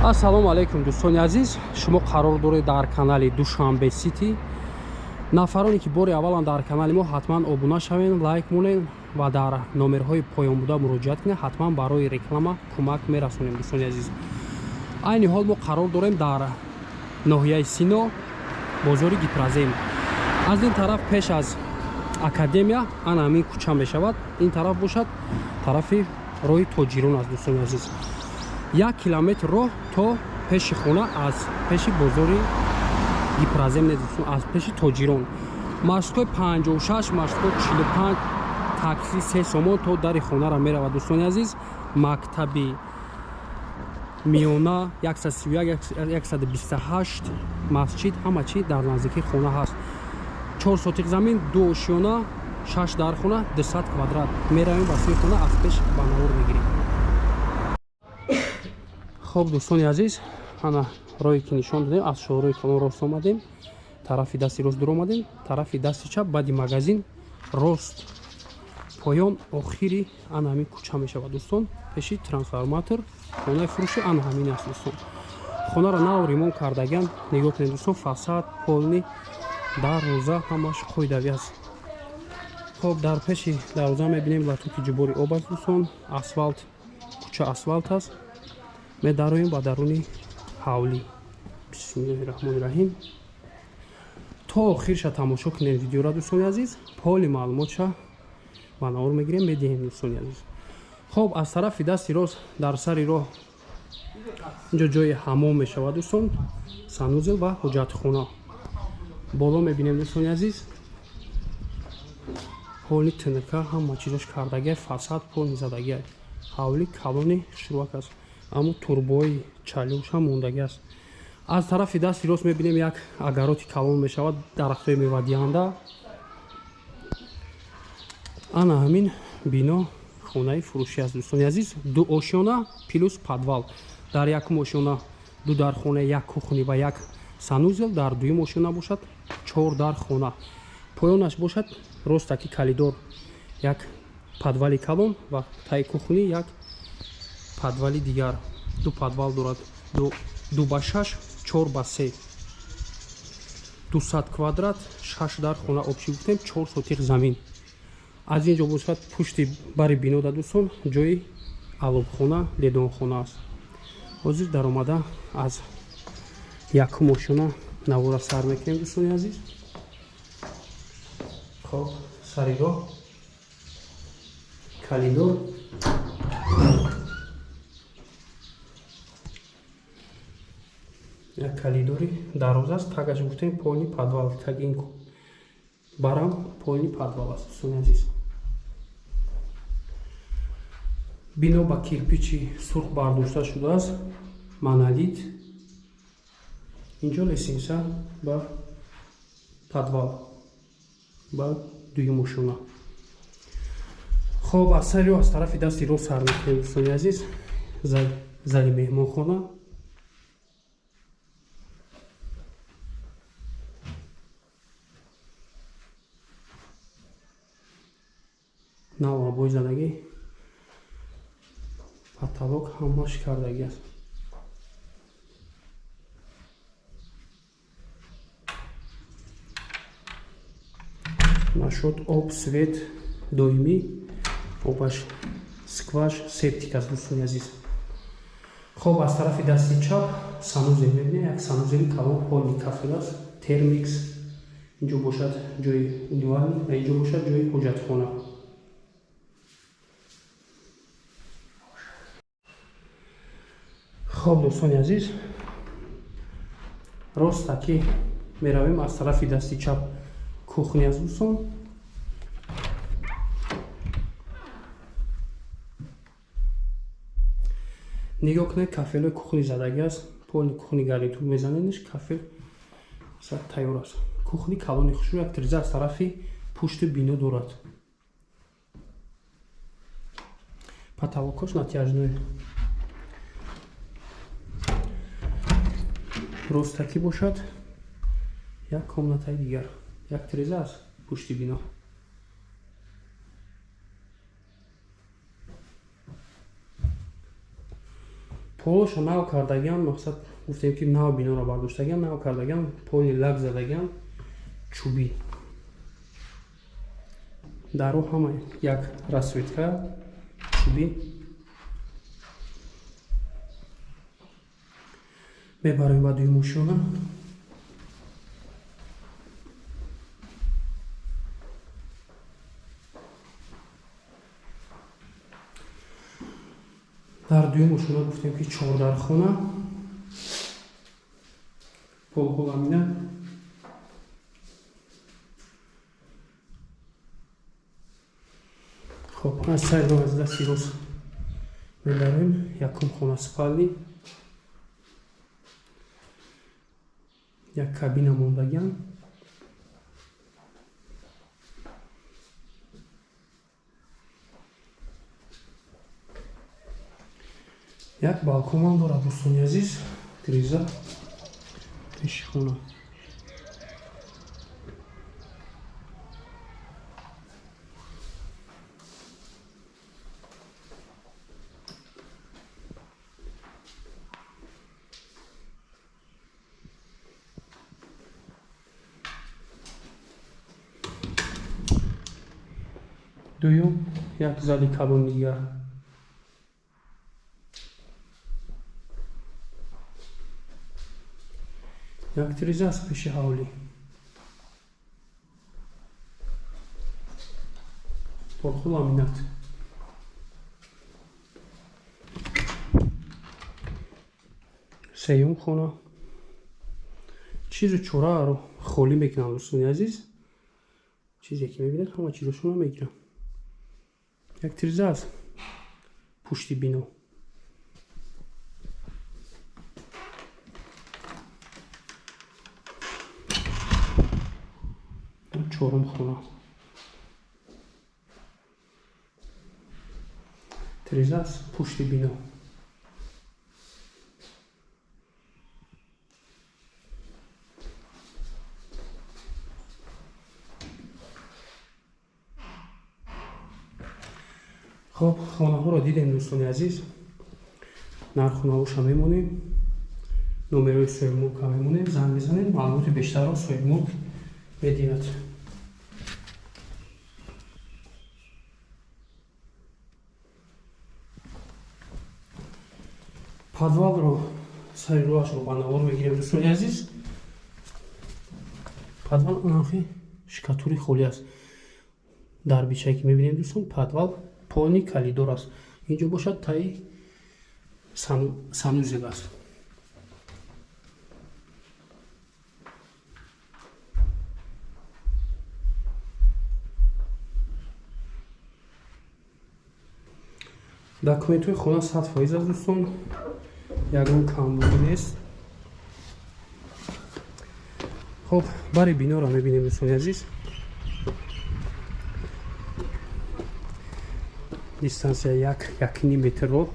Ассалому алайкум дӯстони азиз, шумо қарор доред дар канали Душанбе Сити. Нафароне ки бори аввалан дар канали мо, ҳатман обуна шавед, лайк монед ва дар номерҳои поёнбуда муроҷиат кунед, ҳатман барои реклама кӯмак мерасонем дӯстони азиз. Айни ҳол мо қарор дорем дар ноҳияи Сино, бозори Гипрозем. Аз ин тараф пеш аз академия ана ҳамин кӯча мешавад, ин тараф бошад тарафи роҳи Тоҷирон аст дӯстони азиз. 1 километр роҳ то пеши хона аз пеши бозори Гипрозем, аз пеши Тоҷирон. Маршрутҳои 56, маршрутҳои 45, такси 3 сомон то дари хонаро меравад дӯстони азиз. Мактаби миёна 131, 128, масҷид, ҳама чи дар наздикии хона ҳаст. 4 сотиқ замин, 2 ошёна, 6 дархона, 200 квадрат. Меравем ба сӯи хона, аз пеш ба навор мегирем. Хоб дӯстони азиз, ана роҳе ки нишон додем, аз шоҳрои калон рост омадем, тарафи дасти рост дуромадем, тарафи дасти чап баъди магазин рост поён охири ана ҳамин кӯча мешавад дӯстон. Пеши трансформатор хонаи фурӯши ана ҳамин аст дӯстон. Хонаро нав ремонт кардагиан, нигоҳ кунед дӯстон, фасад полни, дарвоза ҳамаш қоидавӣ аст. Хоб дар пеши дарвоза мебинем латуки ҷубори об аст дӯстон, асфалт, кӯча асфалт аст. Медароем ба даруни ҳавлӣ. Бисмиллоҳи раҳмони раҳим. То охирша тамошо кунем видеора дӯстони азиз, поли маълумотша ба навор мегирем, медиҳем дӯстони азиз. Хоб аз тарафи дасти рост дар сари роҳ инҷо ҷои ҳамом мешавад дӯстон, санузел ва ҳуҷҷатхона. Боло мебинем дӯстони азиз, поли тнк ҳама чизош кардагиай, фасад полни задагиай. Ҳавли калони хушрӯак аст, аммо турбои чалюшам мондагӣ аст. Аз тарафи дасти рост мебинем як агароти калон мешавад, дарахтҳои мевадиҳанда. Ана ҳамин бино хонаи фурӯшӣ аст дӯстони азиз. 2 ошёна плюс подвал. Дар якум ошёна 2 дархона, 1 кухни ва 1 санузел, дар дуюм ошёна бошад 4 дархона. Поёнаш бошад ростаки коридор, як подвали калон ва таи кухни як подвали дигар. 2 подвал дорад, 2 ба 6, 4 ба 3. 200 квадрат, 6 дар хона обши гуфтем, 4 сотиқ замин. Аз ин ҷо бошад пушти бари бино да дӯстон ҷои алобхона, ледонхона аст. Ҳозир даромада аз якум ошёна навора сар мекунем дӯстони азиз. Хоб сари роҳ коридор, як коридори дароз аст, тагаш гуфтем полни подвал, таги ин барам полни подвал аст дӯстони азиз. Бино ба кирпичи сурх бардошта шудааст, монолит. Инҷо лесинса ба подвал, ба дуюм ошёна. Хоб аз сари роҳ аз тарафи дасти рост сар мекунем дӯстони азиз, зали меҳмонхона. Нав обои задагӣ, потолок ҳамаш кардагӣ аст. Нашуд об, свет доимӣ, обаш скваш, септик аст дӯстони азиз. Хоб аз тарафи дасти чап санузел мебинем, як санузели калон полни кафел аст, термикс. Инҷо бошад ҷои универсал ва инҷо бошад ҷои ҳуҷҷатхона. Хоб дӯстони азиз, ростаки меравем аз тарафи дасти чап кухня аст дӯстон. Нигоҳ кунед, кафелҳои кухни задагӣ аст, полни кухни гарнитур мезанедш, кафел тайёр аст. Кухни калони хушрӯ, як тиреза аз тарафи пушти бино дорад. Потолокош натяжной. Ростакӣ бошад як комнатаи дигар, як тиреза аст пушти бино. Полоша нав кардагиан, мақсад гуфтем ки нав биноро бардоштагиан, нав кардагиан, поли лак задагиан, чӯбӣ. Даро ҳама як расцветка чӯбӣ. Мебарем ба дуюм ошёна. Дар дуюм ошёна гуфтем ки чордархона, полҳо ламинат. Хоб, аз сайро аз дасти рост мебарем. Якум хона спални, як кабина мондагиан. Як балконам дорад, дӯстони азиз, тиреза пеши хона. Дуюм як зали калон дигар. Як тиреза аз пеши ҳавлӣ. Полху ламинат. Сеюм хона. Чизу чораро холӣ мекунанд, дӯстони азиз. Чизе ки мебинед, ҳама чизошонро мегиранд. Як тиреза аз пушти бино. Чорум хона. Тиреза аз пушти бино. Хоб, хонаҳоро дидем, дӯстони азиз. Нарху навоша мемонем, номерои соҳибмулка мемонем, занг мезанем, маълумоти бештарро соҳибмулк медиҳад. Подвалро сари роҳашро ба навор мегирем, дӯстони азиз. Подвал анахи шикатури холӣ аст. Дар бичае ки мебинем, дӯстон, подвал полни калидор аст. Инҷо бошад таи санузел аст. Документҳои хона 100% аст, дӯстон, ягон камбудӣ нест. Хоб, бари биноро мебинем, дӯстони азиз. Дистанция 1-1.5 метрро.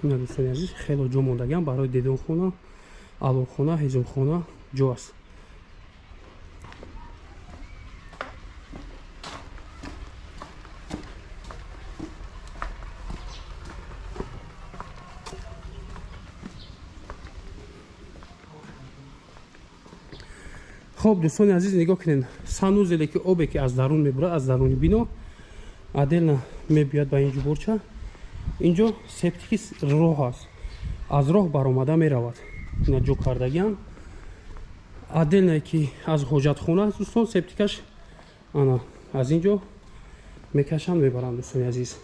Ина, дӯстони азиз, хело ҷо мондагиам барои дедонхона, аловхона, ҳезумхона ҷо аст. Хоб, дӯстони азиз, нигоҳ кунед, санузеле ки обе ки аз дарун мебурад, аз даруни бино отдельно мебиёд ба ин ҷуборча. Инҷо септики роҳ аст, аз роҳ баромада меравад. Ина ҷо кардагиам. Отдельно ки аз ҳоҷатхона аст, дӯстон, септикаш ана аз инҷо мекашанд, мебаранд, дӯстони азиз.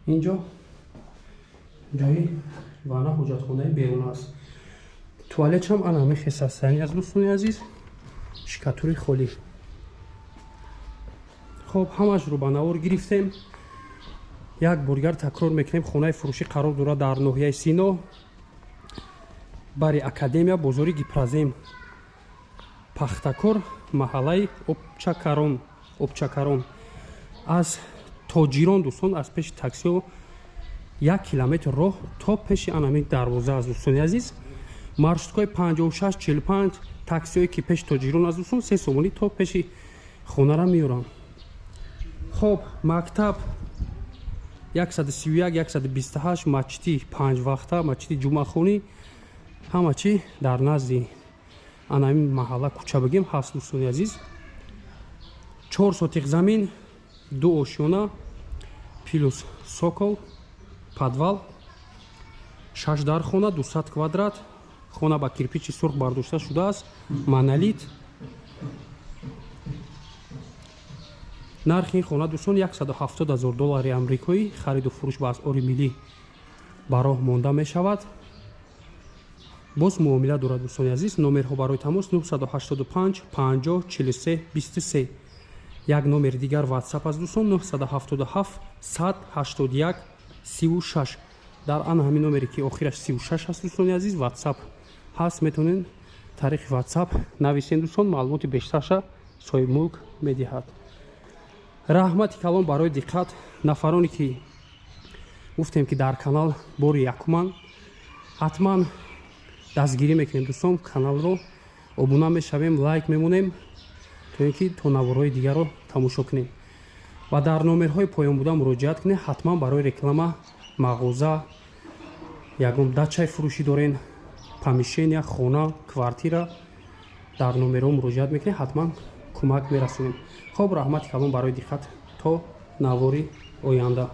Инҷо ҷои вана ҳоҷатхонаи берун аст. Туалетшам ана ҳамин хес аст, яъне аз дӯстони азиз, шикатури холӣ. Хоб, ҳамашро ба навор гирифтем. Як боргар такрор мекунем, хонаи фурӯшӣ қарор дорад дар ноҳияи Сино, бари академия, бозори Гипразем, Пахтакор, маҳаллаи Обчакарон. Аз тоҷирон, дӯстон, аз пеши таксиҳо 1 километр роҳ то пеши анамин дарвоза аст, дӯстони азиз. Маршруткаи 56 45 таксиҳое ки пеши тоҷирон аст, дӯстон, 3 сомонӣ то пеши Хонара меёрам. Хоб, мактаб 131, 128, масҷиди панҷ вақта, масҷиди ҷумъахонӣ, ҳама чӣ дар назди ана ҳамин маҳалла, кӯча бигем, ҳаст, дӯстони азиз. 4 сотих замин, ду ошёна плюс цоколь, подвал, шаш дар хона, 200 квадрат. Хона ба кирпичи сурх бардошта шудааст, монолит. Нархи ин хона, дӯстон, 170 ҳазор доллари амрикоӣ. Хариду фурӯш ба асъори миллӣ ба роҳ монда мешавад, боз муомила дорад, дӯстони азиз. Номерҳо барои тамос: 985 50 43 23. Як номери дигар WhatsApp аст, дӯстон: 977 181 36. Дар ана ҳамин номере, ки охираш 36 аст, дӯстони азиз, WhatsApp ҳаст, метавонед тариқи WhatsApp нависен, дӯстон. Маълумоти бештарша соҳибмулк медиҳад. Раҳмати калон барои диққат. Нафароне, ки гуфтем, ки дар канал бори якуман, ҳатман дастгирӣ мекунем, дӯстон, каналро обуна мешавем, лайк мемонем, то ин ки то наворҳои дигарро тамошо кунем. Ва дар номерҳои поён буда муроҷиат кунед ҳатман барои реклама, мағоза, ягон дачаи фурӯшӣ дорен, помещения, хона, квартира, дар номерҳо муроҷиат мекунед, ҳатман кӯмак мерасонем. Хоб, раҳмати калон барои диққат, то навори оянда.